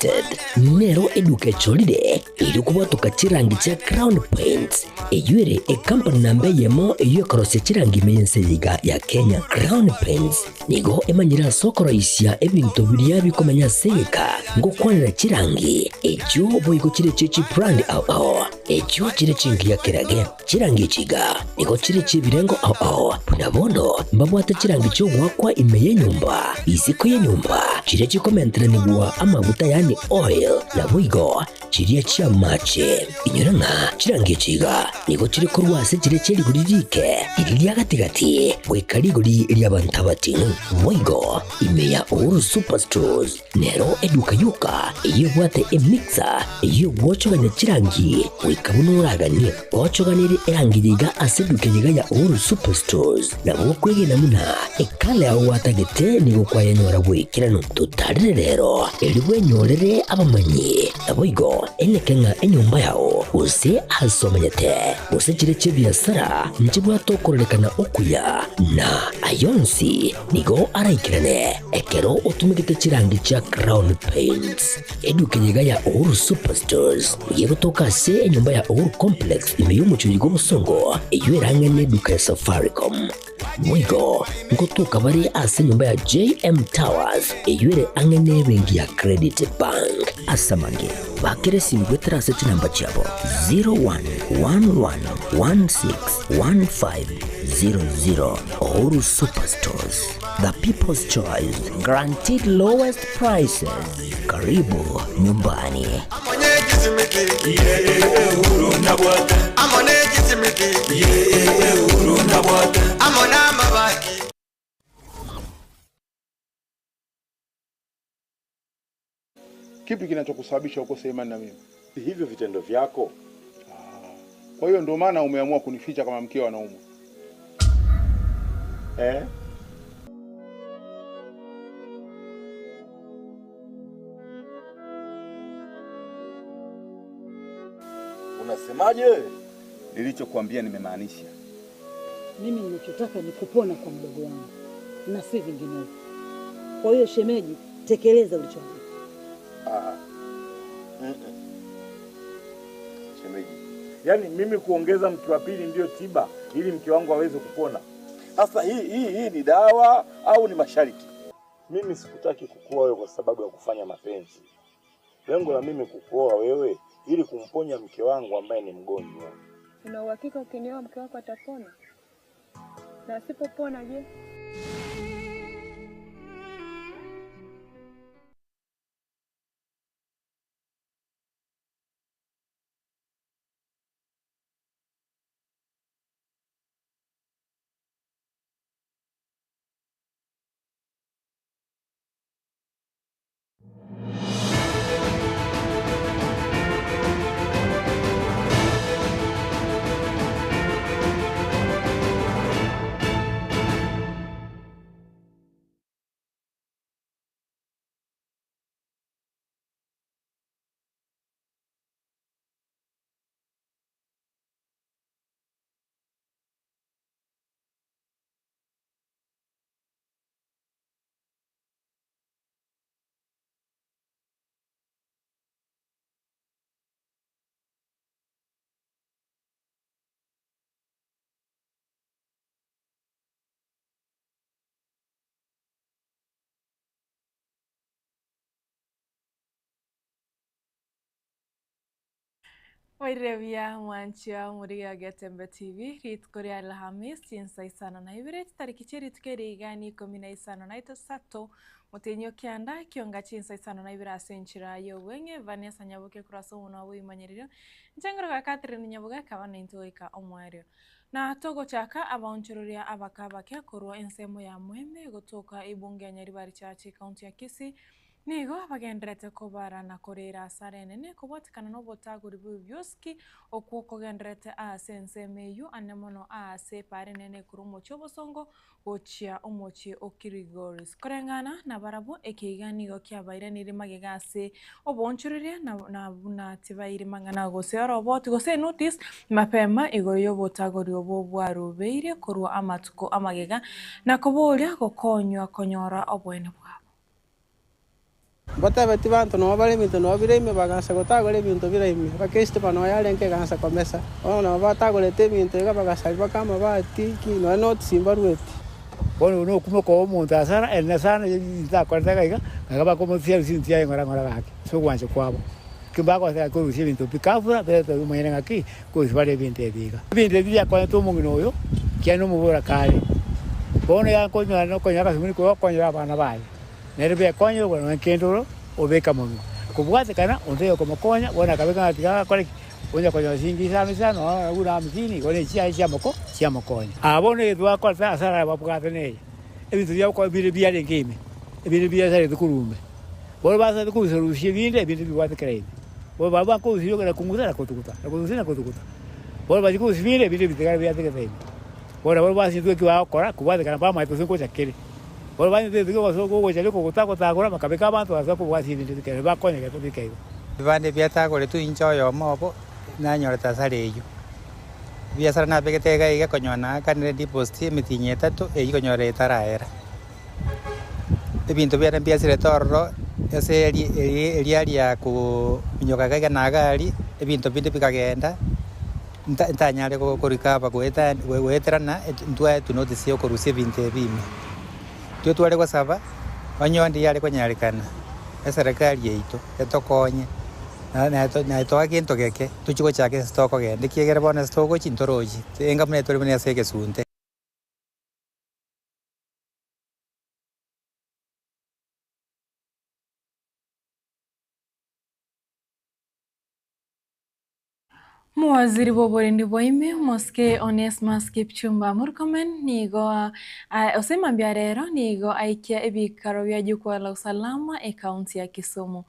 Limited nero eduka echorire erio kobwatoka chirangi chia Crown Paints, eyio ere ekampani namba eyemo eyio ekorosia chirangi ime y'ense eye iga ya Kenya. Crown Paints nigo emanyire ase okoroisia ebinto biria bikomenya ase egeka ngokwanera chirangi echio boigo chire echio chibrand ao ao echio chire chingiya kerage. Chirangi echi iga nigo chire chi'ebirengo ao ao, buna bono mbabwate chirangi chi'ogoakwa ime y'enyomba, isiko y'enyomba, chiria chikomenteranigwa amaguta yaani oil, naboigo chiria chi'amache. Inyora ng'a chirangi echi iga nigo chire korwa ase chiria chie rigori riike, riria ria gati-gati, goika rigori ri'abanto abating'u. Boigo ime ya Uhuru Superstores Nero eduka yoka eyio ebwate emixer eyio egwochogania chirangi goika buna oraganie. Gochoganerie erangi eye iga ase eduka eye iga ya Uhuru Superstores nabo okwegena buna ekala yao gwatagete nigo kwayenyora bw'ekeranu. Totarere rero erio bwenyorere abamanyi naboigo eneke ng'a enyomba yao gose ase omenyete gose chire chi'ebiasara nchibwate okororekana okuya na ayonsi Nigo araikerane ekero otumegete chirangi chia Crown Paints. Eduka eye iga ya Uhuru Superstores nigo egotoka ase enyomba ya Uhuru Complex ime y'omochie oyo bw'obosongo eyio erang'e neduka ya Safaricom. Boigo ngotoka bare ase enyomba ya JM Towers eyio ere ang'e nebenki ya Credit Bank. Ase amange, bakera esimi goetera ase chinamba chiabo 0111161500. Uhuru Superstores, the people's choice, guaranteed lowest prices. Karibu nyumbani. Kipi kinachokusababisha ukose imani na mimi? Hivyo vitendo vyako. Ah, kwa hiyo ndio maana umeamua kunificha kama mkeo anaumwa eh? Unasemaje? Nilichokuambia nimemaanisha. Mimi ninachotaka ni kupona kwa mdogo wangu na si vinginevyo. Kwa hiyo shemeji, tekeleza ulichoambiwa. Ah. Mm -mm. Shemeji, yaani mimi kuongeza mke wa pili ndiyo tiba ili mke wangu aweze kupona? Sasa hii hii hii ni dawa au ni mashariki? Mimi sikutaki kukuoa wewe kwa sababu ya kufanya mapenzi. Lengo la mimi kukuoa wewe ili kumponya mke wangu ambaye ni mgonjwa. Una uhakika ukinioa mke wako atapona? Na asipopona je? Oire buya mwanchia omorigia Getembe TV, rituko ria Alhamisi chinsa isano na ibere chitariki chie rituko eri iga ni ikomi na isano na isato motienyi o kianda kionga chinsa isano na ibere ase enchera y'obweng'e Vanessa Nyaboke korwa ase omonwa bw'oimanyerero inche ngoroka Catherine Nyaboke akaba naintwe goika omoerio. Na togochaka abaonchoreria abake abake korwa ensemo ya Mwembe gotoka ebunge ya Nyaribari Church ekaunti ya Kisii Nigo bagendererete kobara na koreera asara enene kobwatekana nobotagori bw'ebiosiki okwo kogendererete aase ensemo eyio ane mono aase epaara enene korwa omochie obosongo gochia omochie o Kilgoris. Koreng'ana nabarabwo ekeiga nigo kiabairaneirie magega ase oboonchoreria na na buna tibairi mang'ana gose oroboti gose enotice mapema igoro y'obotagori obwo bwarubeirie korwa amatuko amagega na koboria gokonywa konyora oboene bwabo. Mbatebeti banto noo bare ebinto noo bire ime, bagansa gotagora ebinto bire ime. Bakristo noo yarenge egansa komesa. Bono nabo batagorete ebinto iga bagasaria baka amabati ki nonya notice mbarueti. Bono nokumoka omonto asara ere sana ebinto akorete iga iga, iga bakomotiga ase chintu chiaye ng'ora ng'ora gaki ase ogwancha kwabo. Ki mbagoseka korusia ebinto pi kafura berete omonyene ng'aki korusia bare ebinto ebi iga. Ebinto ebi biakonyete omong'ina oyo kiagera nomobora kare. Bono yakonyora nokonyora akasumuni koria okonyora abana baye. Nere bekonye igoro nonya kende oro obeka monwa. Kobwatekana onde oyokomokonya bono akabeka ng'a tiga agakore ki? Onye konyora chiringi isano isano nonya buna hamsini igo ne chiaye chiamoko chiamokonya. Aa bono egento bakorete ase araya babwate neye, ebinto biabo konya bire biarenge ime, ebinde biasarete korwa ime. Bono basarete korusia ebinde, ebinde bibwate kera ime. Bono barabwo bakorusia na kong'usa na kotuguta, na korusia na kotuguta. Bono bachia korusia binde, ebinde bitigare biatigete ime. Bono nabo basintwe eki bagokora, kobwatekana mbamaete gose ngocha kere. Bono banyete etukia gose ogocha riko gotagotagora, bakabeka abanto ase okobwatia ebinto bike, bakonyegete bike igo. Ebibande biatagoretwe inche oyomo obo nanyorete asara eyio. Ebiasara nabegete iga iga konyora naakanire deposit emitinyi etato eyio konyora etaraera. Ebinto biane mbiasirete ororo ase eri eria ria kominyoka iga iga na iga aria, ebinto binde bikagenda. Ntanyare korikaba goeterana ntwaetwe notice yokorusia ebinto ebi ime. Intwe tware gosaba onye onde yare konyarekana eserekari yaito etokonye na etoe gento geke tochie gochaka ase tokogenda ekiagera bono ase togochia ntorochi enga buna tore buna ase egesunte. Omowaziri bw'oborendi bwa ime, Omosike Onesmus Kipchumba Murkomen nigo ase mambia rero nigo aikia ebikaro bia Jukwaa la Usalama ekaunti ya Kisumu.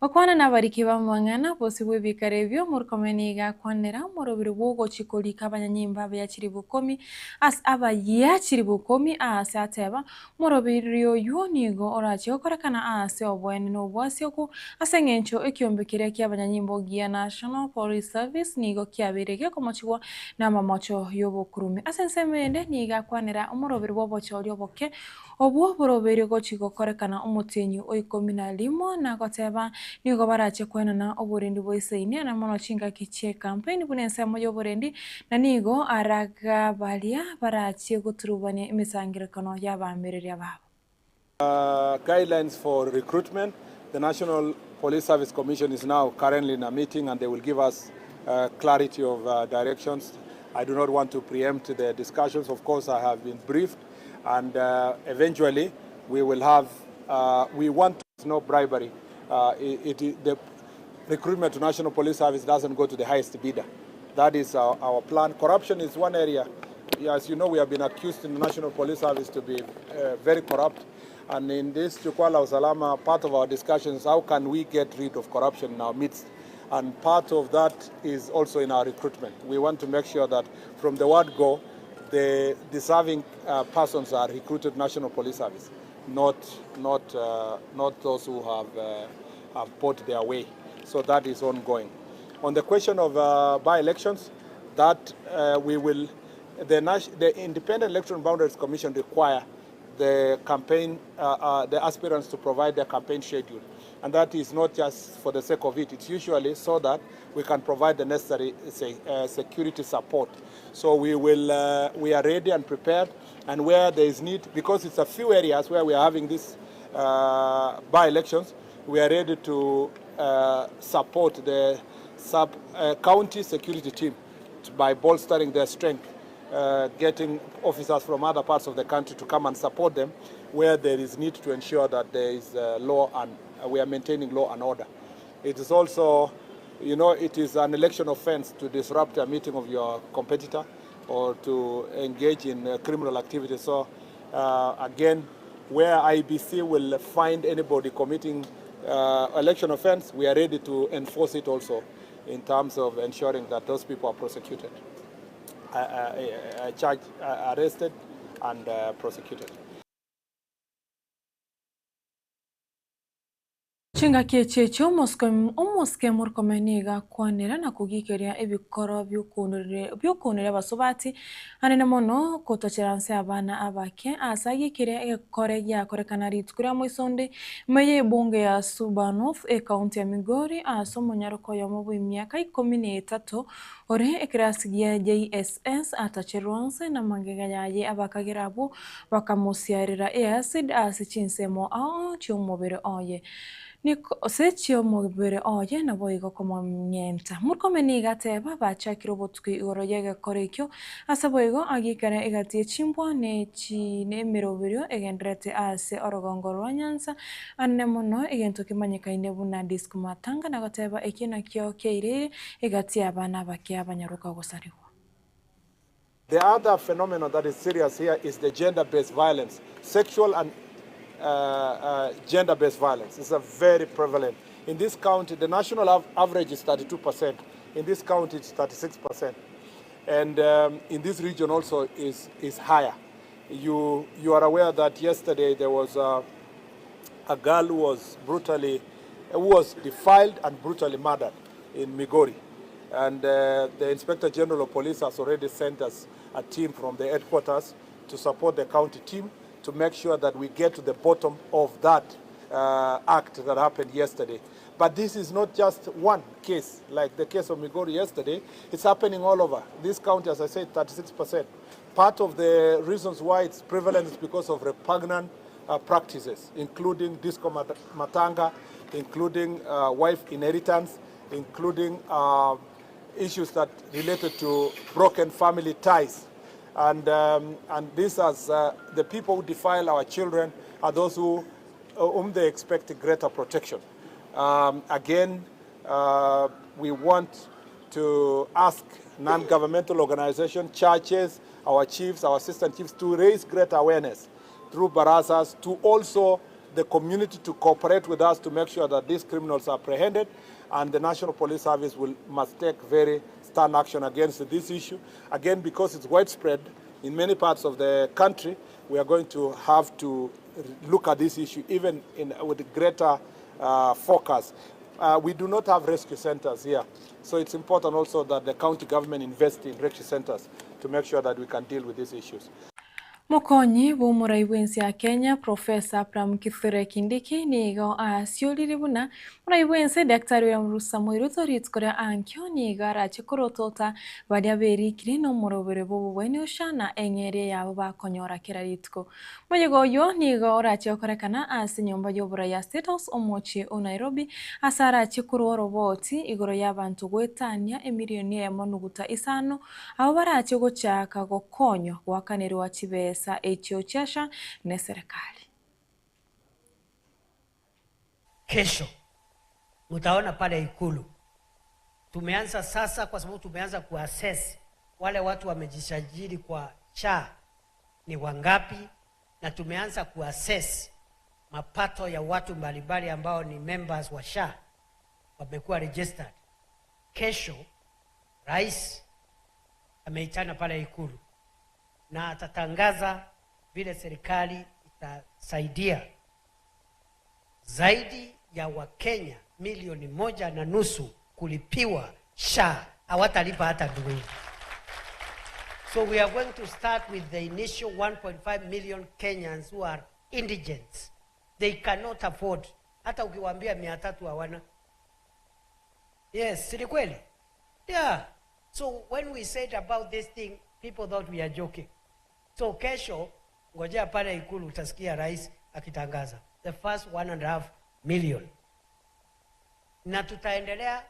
Gokwana nabariki b'amang'ana bosio bw'ebikaro ebio, Murkomen nigo akwanera omoroberi bw'ogochia korika abanyanyimba abayia chilifu ikomi ase abayia chilifu ikomi aase ateba Omoroberio oyio nigo orachie gokorekana aase oboene na obwasioku, ase engencho ekiombe keria ki'abanyanyimbo gia National Police Service nigo kiabeire gekomochigwa namamocho y'obokurume. Ase ensemo ende nigo akwanera omoroberio bw'obochori oboke obwo borobeirie gochia gokorekana omotienyi o ikomi na rimo na goteba nigo barache koenana oborendi boisaine na mono chingaki chi'ekampeini buna ensemo y'oborendi Na nigo araga baria barachie goturubania emesangererekano y'abaamereria babo. Guidelines for recruitment, the National Police Service Commission is now currently in a meeting and they will give us clarity of directions. I do not want to preempt the discussions. Of course, I have been briefed and eventually we will have, we want no bribery. It, it, the recruitment to National Police Service doesn't go to the highest bidder. That is our, our plan. Corruption is one area. As you know, we have been accused in the National Police Service to be very corrupt. And in this Jukwaa la Usalama, part of our discussions, how can we get rid of corruption in our midst? And part of that is also in our recruitment. We want to make sure that from the word go, the deserving persons are recruited National Police Service, not, not, not those who have, have bought their way. So that is ongoing. On the question of uh, by-elections, that uh, we will, the, the Independent Electoral Boundaries Commission require the campaign, uh, uh, the aspirants to provide their campaign schedule. And that is not just for the sake of it, it's usually so that we can provide the necessary say, uh, security support. So we will, uh, we are ready and prepared, and where there is need, because it's a few areas where we are having these uh, by-elections, we are ready to uh, support the sub-county security team by bolstering their strength, getting officers from other parts of the country to come and support them where there is need to ensure that there is law and we are maintaining law and order. It is also, you know, it is an election offense to disrupt a meeting of your competitor or to engage in uh, criminal activity. So, uh, again, where IBC will find anybody committing uh, election offense, we are ready to enforce it also in terms of ensuring that those people are prosecuted, charged, arrested, and prosecuted. Chingaki echi echio omosike Murkomen nigo akwanera na kogikeria ebikoro bi'okounera abasubati anene mono kotochera nse abana abake ase agikire egekore giakorekana rituko ria moisonde ime y'ebunge ya Suba North ekaunti ya Migori ase omonyaroka oyomo bw'emiaka ikomi na etato ore ekerasi gia JSS atacherwa nse namagega yaye abakagera abwo Bakamosiarera eacid ase chinsemo ao chi'omobere oye, ase chi'omobere oye naboigo komong'enta. Murkomen nigo ateba, Bachakire obotuki igoro y'egekora ekio, ase boigo agikera egati ye chimbwa ne emeroberio egendererete ase orogongo rwa Nyanza anene mono, egento kemanyekaine buna disc matanga, na goteba ekio nakio kiaireire egati y'abana abake abanyaroka gosarigwa. The other phenomenon that is serious here is the gender-based violence, sexual and uh, uh, gender-based violence. It's a very prevalent. In this county, the national av average is 32%. In this county, it's 36%. And um, in this region also is, is higher. You, you are aware that yesterday there was a, a girl who was brutally, who was defiled and brutally murdered in Migori. And uh, the Inspector General of Police has already sent us a team from the headquarters to support the county team to make sure that we get to the bottom of that uh, act that happened yesterday. But this is not just one case, like the case of Migori yesterday. It's happening all over. This county, as I said, 36%. Part of the reasons why it's prevalent is because of repugnant uh, practices, including disco matanga, including uh, wife inheritance, including uh, issues that related to broken family ties. And, um, and this as uh, the people who defile our children are those who, uh, whom they expect greater protection. Um, again, uh, we want to ask non-governmental organizations, churches, our chiefs, our assistant chiefs to raise greater awareness through barazas to also the community to cooperate with us to make sure that these criminals are apprehended and the National Police Service will, must take very stern action against this issue. Again, because it's widespread in many parts of the country, we are going to have to look at this issue even in, with greater uh, focus. Uh, we do not have rescue centers here. So it's important also that the county government invest in rescue centers to make sure that we can deal with these issues. Mokonyi bw'omorai bw'ense ya Kenya, Professor Abraham Kithure Kindiki nigo asiorire buna morai bw'ense Daktari William Samoei Ruto rituko ria ankio nigo arache korotota baria berikire nomorobere bw'obobweni osha na eng'eria yabo bakonyora kera rituko. Moyega oyio nigo orache gokorekana ase enyomba y'oborai ya State House omochie o Nairobi ase arache korwa oroboti igoro y'abanto goetania emilioni eyemo nuguta isano Abwo barache gochaka gokonywa goakanerwa chibesa echio chiasha neserekari. Kesho mutaona pale Ikulu tumeanza sasa, kwa sababu tumeanza kuassess wale watu wamejisajili kwa SHA ni wangapi, na tumeanza kuassess mapato ya watu mbalimbali ambao ni members wa SHA wamekuwa registered. Kesho rais ameitana pale Ikulu na atatangaza vile serikali itasaidia zaidi ya Wakenya milioni moja na nusu kulipiwa SHA, hawatalipa hata ndururu. So we are going to start with the initial 1.5 million Kenyans who are indigents. They cannot afford. Hata ukiwaambia 300 hawana. Yes, si kweli? Yeah. So when we said about this thing, people thought we are joking. So kesho ngojea pale Ikulu utasikia rais akitangaza the first 1.5 million, na tutaendelea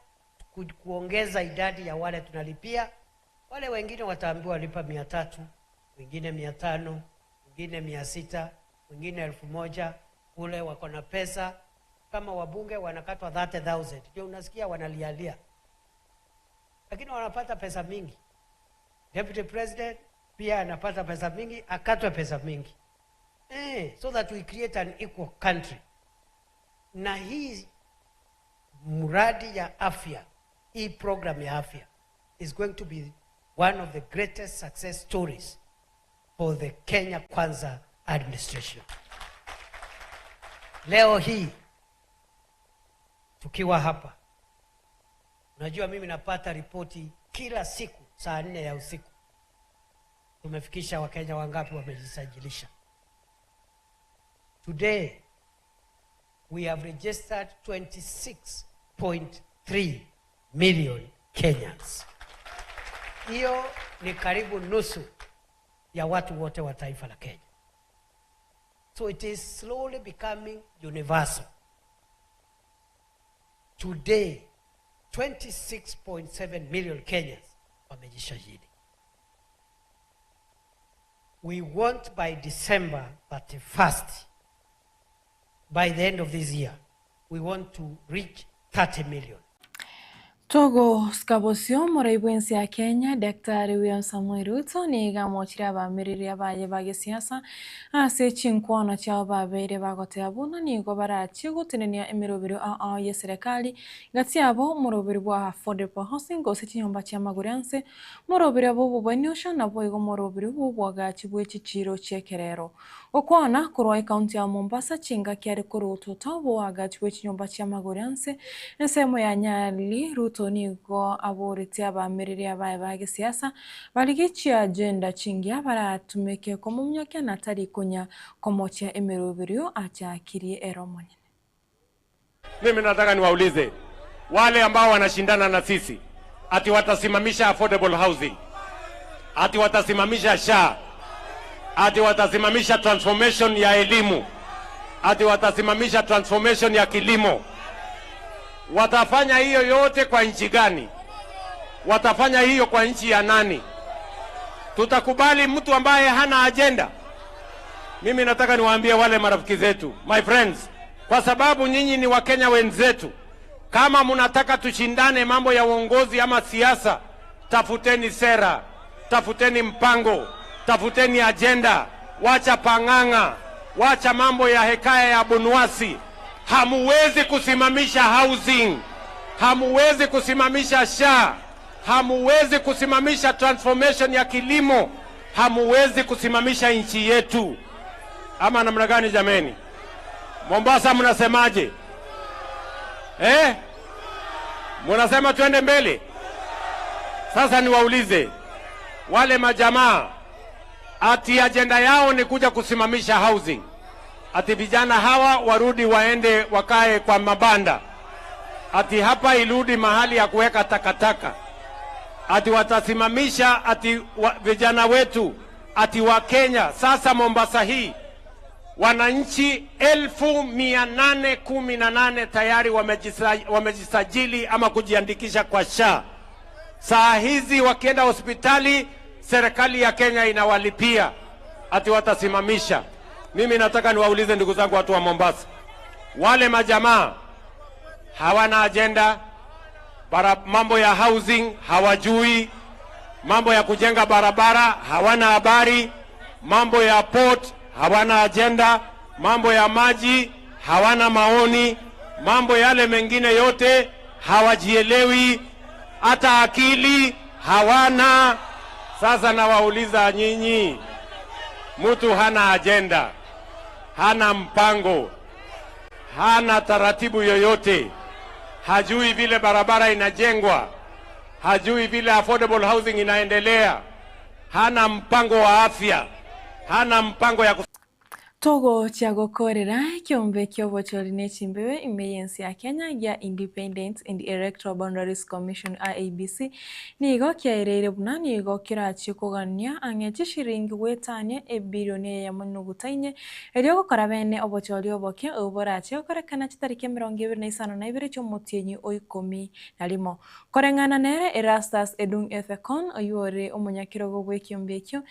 ku, kuongeza idadi ya wale tunalipia. Wale wengine wataambiwa lipa 300, wengine 500, wengine 600, wengine 1000. Kule wako na pesa kama wabunge wanakatwa 30,000 ndio unasikia wanalialia, lakini wanapata pesa mingi. Deputy President pia anapata pesa mingi, akatwe pesa mingi eh, so that we create an equal country. Na hii mradi ya afya, hii program ya afya is going to be one of the greatest success stories for the Kenya Kwanza administration. Leo hii Tukiwa hapa, unajua mimi napata ripoti kila siku saa nne ya usiku, tumefikisha Wakenya wangapi wamejisajilisha. Today we have registered 26.3 million Kenyans. Hiyo ni karibu nusu ya watu wote wa taifa la Kenya. So it is slowly becoming universal. Today 26.7 million Kenyans wamejisajili. We want by December 31st, by the end of this year, we want to reach 30 million. Togosika bosio omorai bw'ense ya Kenya, Daktari William Samoei Ruto nigo amochire abaamireria baye ba gesiasa ase chinkwano chiabo babeire bagoteba buna nigo barachie gotenenia emeroberio ao ao y'eserekari gati yabo omoroberi bwa Affordable Housing gose chinyomba chi'amagoro anse, omoroberi obo bw'obwenyosha naboigo omoroberi bw'oboagachi bwe chichiiro chi'ekerero. Gokwana korwa ecounty ya Mombasa chingaki are korwa otota oboagachi bwe chinyomba chi'amagoro anse ensemo ya Nyali, Ruto nigo aboretie abaamereria baye ba gesiasa barigie chiagenda chingiya baratumeke komominyokia na tari konya komochia emeroberio achakirie ere omonyene. Mimi nataka niwaulize wale ambao wanashindana na sisi ati watasimamisha affordable housing, ati watasimamisha SHA, ati watasimamisha transformation ya elimu, ati watasimamisha transformation ya kilimo. Watafanya hiyo yote kwa nchi gani? Watafanya hiyo kwa nchi ya nani? Tutakubali mtu ambaye hana ajenda? Mimi nataka niwaambie wale marafiki zetu, my friends, kwa sababu nyinyi ni Wakenya wenzetu. Kama mnataka tushindane mambo ya uongozi ama siasa, tafuteni sera, tafuteni mpango, tafuteni ajenda, wacha pang'ang'a, wacha mambo ya hekaya ya bunuasi. Hamuwezi kusimamisha housing, hamuwezi kusimamisha SHA, hamuwezi kusimamisha transformation ya kilimo, hamuwezi kusimamisha nchi yetu. Ama namna gani jameni? Mombasa mnasemaje? Eh? Mnasema twende mbele? Sasa niwaulize wale majamaa, ati ajenda yao ni kuja kusimamisha housing, ati vijana hawa warudi waende wakae kwa mabanda, ati hapa irudi mahali ya kuweka takataka, ati watasimamisha ati wa, vijana wetu ati wa Kenya. Sasa Mombasa hii wananchi 818,000 tayari wamejisajili ama kujiandikisha kwa SHA. Saa hizi wakienda hospitali, serikali ya Kenya inawalipia, ati watasimamisha. Mimi nataka niwaulize ndugu zangu watu wa Mombasa, wale majamaa hawana ajenda bara, mambo ya housing hawajui, mambo ya kujenga barabara hawana habari, mambo ya port hawana ajenda, mambo ya maji hawana maoni, mambo yale mengine yote hawajielewi, hata akili hawana. Sasa nawauliza nyinyi, mtu hana ajenda, hana mpango, hana taratibu yoyote, hajui vile barabara inajengwa, hajui vile affordable housing inaendelea, hana mpango wa afya, hana mpango ya Togochia gokorera ekiombe ki'obochori ne chimbebe ime y'ense ya Kenya gia Independent and Electoral Boundaries Commission, IEBC, nigo kiaereire buna nigo kerachie kogania ang'e chishiringi goetania ebilioni eyemo nuguta inye erio gokora bene obochori oboke obwo borache gokorekana chitariki 22 chi'omotienyi o ikomi na rimo. Koreng'ana nere Erastus Edung Ethekon oywo ore omonyakerogo bw'ekiombe ekio.